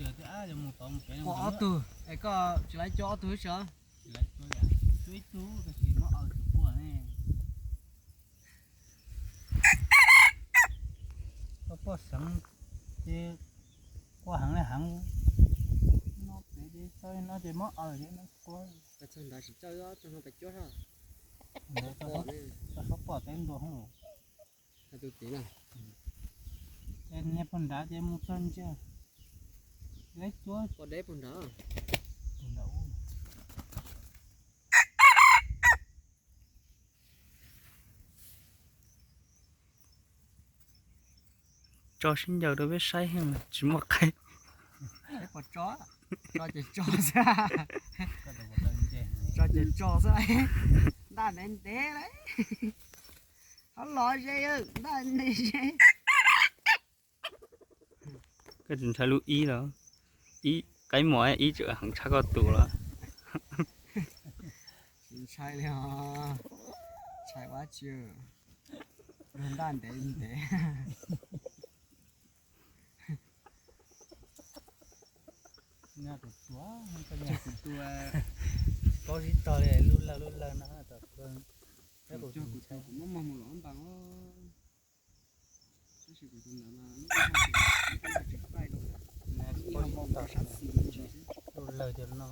Ua ob tug, es koj tsis laiv cua ob tug xwb os? Tsis laiv cua, cua ib tug tab sis mob aws tsis quaj ne. Koj poj xeev ces quaj heev li heev. No pem ces txawj no ces mob aws ces no quaj. Txog nrad tsis txawj, txog no pem cuab hab. Ntawd txog suab pom teb ntua hauv. Hais tus tid na. Niag pog nrad ces mus txog ntsia. Leb cuab poj deb pog nrad. Tus nrad ub. Tso sib ncaws rau peb saib heev tsis muaj qe. Pom tso, tso ces tso xwb. Tso ces tso xwb. Ntaj ntev ntev lawm. Ho los ze, ntaj ntev ze. Koj tsis ntshai lub ib los? Ib qaib mos ib tseem heev tshaj koj tus los. Tsis ntshai li os. Ntshai ua tsi. Ntaj ntev ntev. Paub tsis tog li lub lawg lub lawg no. Kuv muab mog mus los npas os. Tab sis kuv tus ntawd mas lub lawg cov no.